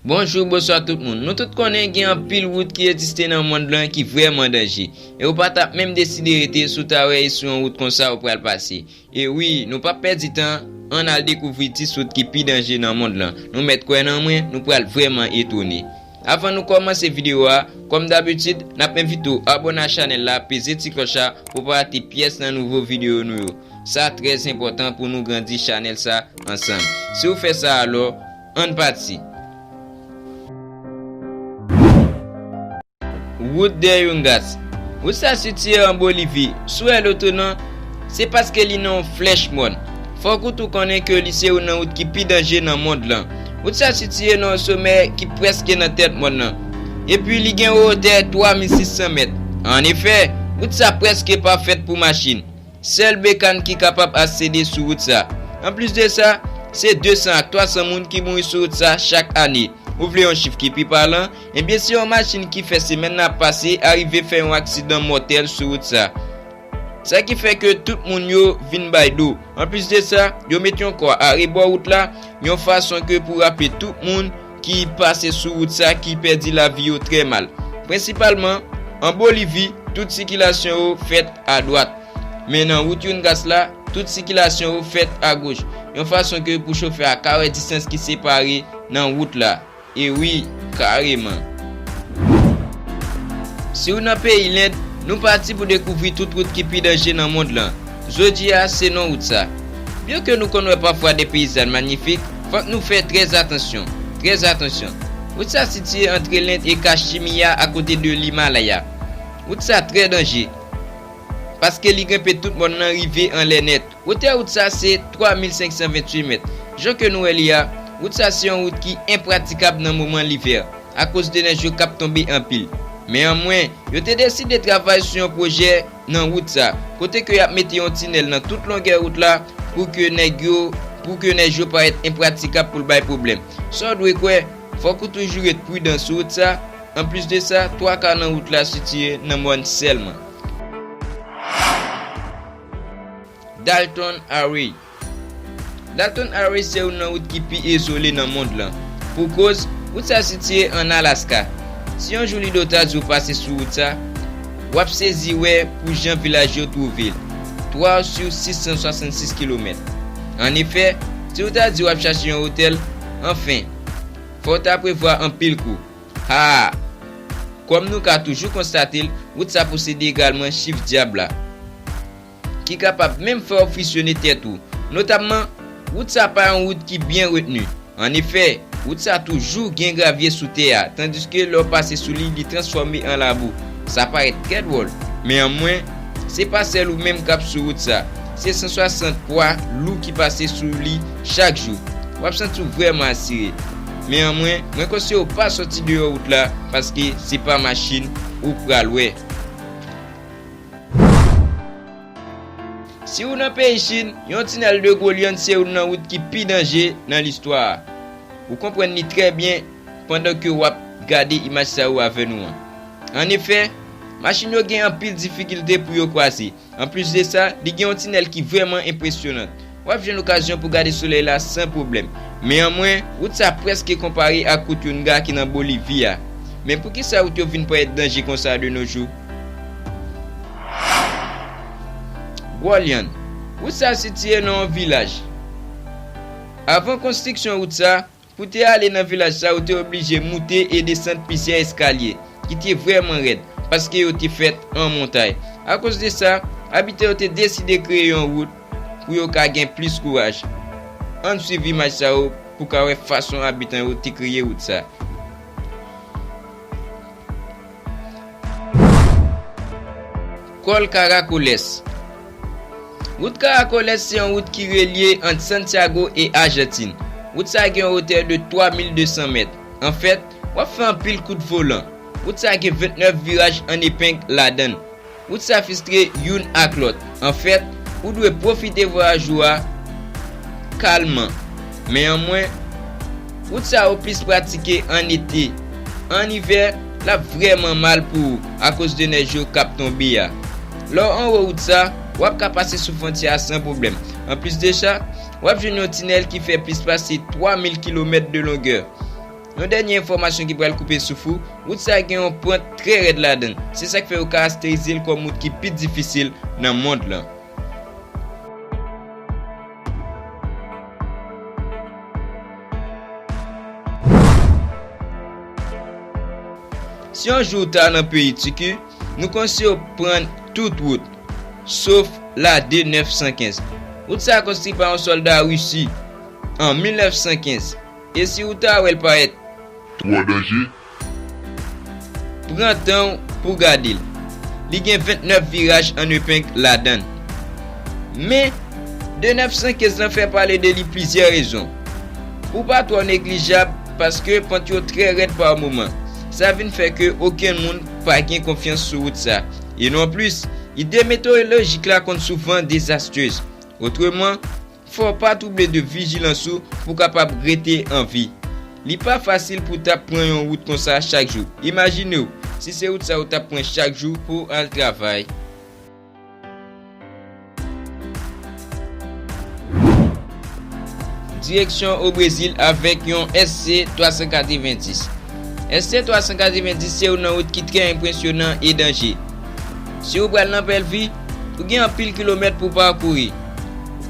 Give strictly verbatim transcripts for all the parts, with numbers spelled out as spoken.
Bonjou, bonswa tout moun. Nou tout konnen gen anpil wout ki egziste nan mond lan ki vrèman danje. E ou pa t ap menm deside rete si w ta wè e sou yon wout konsa ou pral pase. E wi, nou p ap pèdi tan, ann al dekouvri dis wout ki pi danje nan mond lan. Nou mèt kwè nan mwen, nou pral vrèman etone. Avan nou kòmanse videyo a, kòm dabitid, n ap envite w abòne a chanèl la, peze ti klòch la pou w pa rate pyès nan nouvo videyo nou yo. Sa trè enpòtan pou nou grandi chanèl sa ansanm. Si w fè sa alò, ann pati. Wout de Yungas. Wout sa sitiye an Bolivi. Si w wè loto nan, se paske li nan yon flèch mòn. Fòk ou tou konnen ke li se youn nan wout ki pi danje nan mond lan. Wout sa sitiye nan yon somè ki prèske nan tèt mòn nan. Epi li gen yon wotè twa mil sis san mèt. Annefè, wout sa prèske pa fèt pou machin. Sèl bekàn ki kapab asede sou wout sa. Anplis de sa, se de san ak twa san moun ki mouri sou wout sa chak ane. Ou vle yon chif ki pi palan? Ebyen, se yon machin ki fè semèn nan ap pase arive fè yon aksidan mòtèl sou wout sa. Sa ki fè ke tout moun yo vin bay do. Anplis de sa, yo met yon kwa arebò wout la, yon fason ke pou raple tout moun ki pase sou wout sa ki pèdi lavi yo trè mal. Prensipalman, an Bolivi, tout sikilasyon yo fèt adwat. Men nan wout Yungas la, tout sikilasyon yo fèt agoch, yon fason ke pou chofè a ka wè distans ki separe nan wout la. E wi, kareman. Si w nan peyi Lend, nou pati pou dekouvri tout wout ki pi danje nan mond lan. Jodi a, se non wout sa. Byenke nou konn wè pafwa de peyizaj manyifik, fòk nou fè trè atansyon, trè atansyon. Wout sa sitiye antre Lend e Kachimiya akote de Limalaya. Wout sa trè danje, paske li grenpe tout mòn nan rive anlè nèt. Wotè wout sa se twa mil senk san venntuit mèt. Jan ke nou wè li a, wout sa se yon wout ki enpratikab nan moman livè, akoz de nèj yo k ap tonbe anpil. Men anmwen, yo te deside travay sou yon pwojè nan wout sa, kote ke y ap mete yon tinèl nan tout longè wout la pou ke nèg yo, pou ke nèj yo parèt enpratikab pou l bay pwoblèm. Sa w dwe kwè, fòk ou toujou ret pridan sou wout sa. Anplis de sa, twa ka nan wout la sitiye nan mòn sèlman. Dalton Highway. Dalton Highway se youn nan wout ki pi izole nan mond lan. Pou koz, wout sa sitiye ann Alaska. Si yon jou Lido ta di w pase sou wout sa, w ap sezi wè pou jan vilaj yo twouve l. Twa sou sis san swasannsis kilomèt. Annefè, si w ta di w ap chache yon otèl, anfen, fò w ta prevwa anpil kou. Ha! Kòm nou ka toujou konstate l, wout sa posede egalman chif dyab la, ki kapab menm fè w frisyone tèt ou. Notamman, wout sa pa yon wout ki byen retni. Annefè, wout sa toujou gen gravye sou tè a, tandiske lè w pase sou li, li transfòme an labou. Sa parèt trè dwòl, men anmwen, se pa sèl ou menm k ap sou wout sa. Se san swasant pwa lou ki pase sou li chak jou. W ap santi w vrèman asire. Men anmwen, mwen konseye w pa sòti deyò wout la, paske se pa machin ou pral wè. Si w nan peyi Chin, yon tinèl de Gwo Lyann se youn nan wout ki pi danje nan listwa a. Ou konprann li trè byen pandan ke w ap gade imaj sa yo avè nou an. Annefè, machin yo gen anpil difikilte pou yo kwaze. Anplis de sa, li gen yon tinèl ki vrèman enpresyonan. W ap jwenn okazyon pou gade solèy la san pwoblèm. Men anmwen, wout sa prèske konpare ak wout Yungas ki nan Bolivi a. Men poukisa wout yo vin parèt danje konsa de nos jours? Gwo Lyann. Wout sa sitiye nan yon vilaj. Avan konstriksyon wout sa, pou te ale nan vilaj sa, ou te oblije moute e desann plizyè eskalye ki te vrèman rèd, paske yo te fèt an montay. Akoz de sa, abitan yo te deside kreye yon wout pou yo ka gen plis kouraj. Ann swiv imaj sa yo pou ka wè fason abitan yo te kreye wout sa. Kòl Karakoles. Wout Karakoles se yon wout ki relye ant Santiago e Ajantin. Wout sa gen yon wotè de twa mil de san mèt. Anfèt, w ap fè anpil kout volan. Wout sa gen vennèf viraj an epeng ladan l. Wout sa fistre youn ak lòt. Anfèt, ou dwe pwofite vwayaj ou a kalman. Men anmwen, wout sa yo plis pratike an ete. An ivè, l ap vrèman mal pou ou akoz de nèj yo k ap tonbe a. Lè w anwo wout sa, w ap ka pase sou fwontyè a san pwoblèm. Anplis de sa, w ap jwenn yon tinèl ki fè plis pase twa mil kilomèt de longè. Yon dènye enfòmasyon ki pral koupe souf ou, wout sa gen yon pant trè rèd ladan l. Se sa k fè yo karakterize l kòm wout ki pi difisil nan mond lan. Si yon jou w ta nan peyi Tiki, nou konseye w pran tout wout, sof la de nèf san kenz. Wout sa a konstwi pa yon sòlda Risi an mil nèf san kenz. E si ou ta wè l parèt twò danje, pran tan w pou w gade l. Li gen vennèf viraj an epenk ladan l. Men, de nèf san kenz lan fè pale de li plizyè rezon. Pou w pa twò neglijab, paske pant yo trè rèd pa moman. Sa vin fè ke okenn moun pa gen konfyans sou wout sa. E nonplis, ide meteyolojik la konn souvan dezastrez. Otreman, fò w pa twouble de vijilans ou pou w kapab rete an vi. Li pa fasil pou w t ap pran yon wout konsa chak jou. Imajine w, si se wout sa ou t ap pran chak jou pou w al travay. Direksyon o Brezil avèk yon S C twa san katrevenndis. S C twa san katrevenndis se youn nan wout ki trè enpresyonan e danje. Si ou pral nan Bèlvi, ou gen anpil kilomèt pou w pakouri.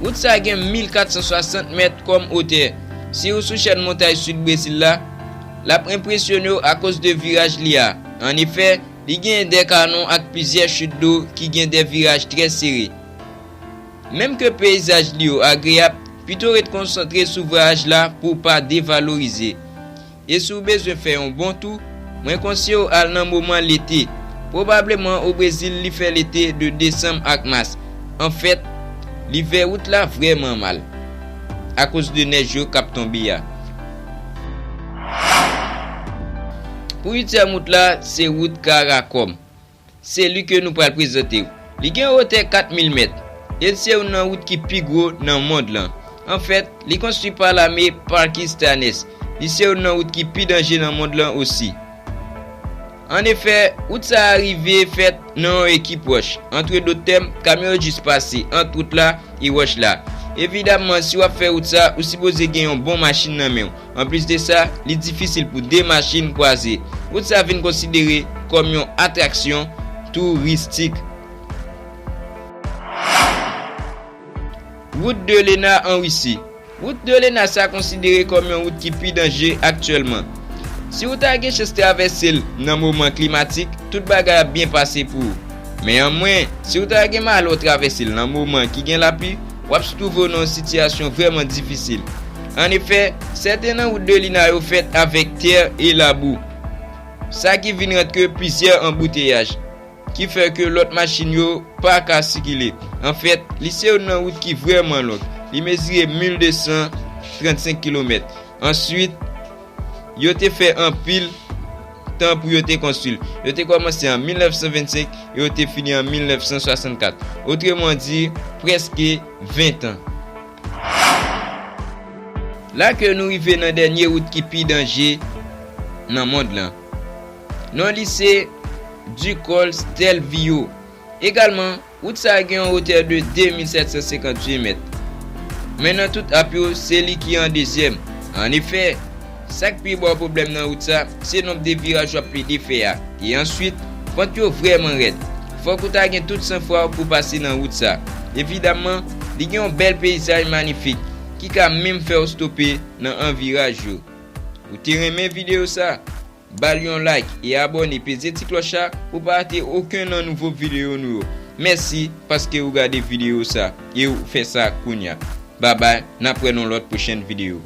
Wout sa a gen mil kat san swasant mèt kòm wotè. Si ou sou chèn montay sid Brezil la, l ap enpresyone w akoz de viraj li a. Annefè, li gen de kanon ak plizyè chit dlo ki gen de viraj trè sere. Menm ke peyizaj li yo agreyab, pito ret konsantre sou vwayaj la pou w pa devalorize. E si w bezwen fè yon bon tou, mwen konseye w al nan moman lete. Pwobableman o Brezil li fè lete de desanm ak mas. Anfèt, livè wout la vrèman mal akoz de nèj yo k ap tonbe a. Pou ityèm wout la, se wout Karakòm. Se li ke nou pral prezante w. Li gen wotè kat mil mèt, e l se youn nan wout ki pi gwo nan mond lan. Anfèt, li konstwi pa lame Pakistanès. Li se youn nan wout ki pi danje nan mond lan osi. Annefè, wout sa a rive fèt nan yon ekip wòch. Antre dot tèm, kamyon yo jis pase ant wout la e wòch la. Evidamman, si w ap fè wout sa, ou sipoze gen yon bon machin nan men w. Anplis de sa, li difisil pou de machin kwaze. Wout sa vin konsidere kòm yon atraksyon touristik. Wout de Lena an Risi. Wout de Lena sa konsidere kòm yon wout ki pi danje aktyèlman. Si w ta gen chans travèse l nan moman klimatik, tout bagay ap byen pase pou ou. Men anmwen, si w ta gen malè w travèse l nan moman ki gen lapli, w ap twouve w nan yon sitiyasyon vrèman difisil. Annefè, sèten nan wout de Lena yo fèt avèk tè e labou. Sa ki vin rant ke plizyè anbouteyaj, ki fè ke lòt machin yo pa ka sikile. Anfèt, li se youn nan wout ki vrèman long. Li mezire mil de san trannsenk kilomèt. Answit, yo te fè anpil tan pou yo te konstwi l. Yo te kòmanse an mil nèf san vennsenk e yo te fini an mil nèf san swasannkat. Otreman di, prèske ven tan. La ke nou rive nan dènye wout ki pi danje nan mond lan. Non li se Ducol Stelvio. Egalman, wout sa a gen yon wotè de de mil sèt san senkantuit mèt. Men nan tout ap yo, se li ki an dezyèm. Annefè, sa k pi ba w pwoblèm nan wout sa, se nonb de viraj w ap plede fè a. E answit, pant yo vrèman rèd. Fòk ou ta gen tout sanfwa w pou pase nan wout sa. Evidamman, li gen yon bèl peyizaj manifik ki ka menm fè w stope nan an viraj yo. Ou te renmen videyo sa? Ba l yon like e abòne, peze ti klòch la pou pa rate okenn nan nouvo videyo nou yo. Mèsi paske ou gade videyo sa e ou fè sa kounya. Babay, n ap wè nan lòt pwochèn videyo.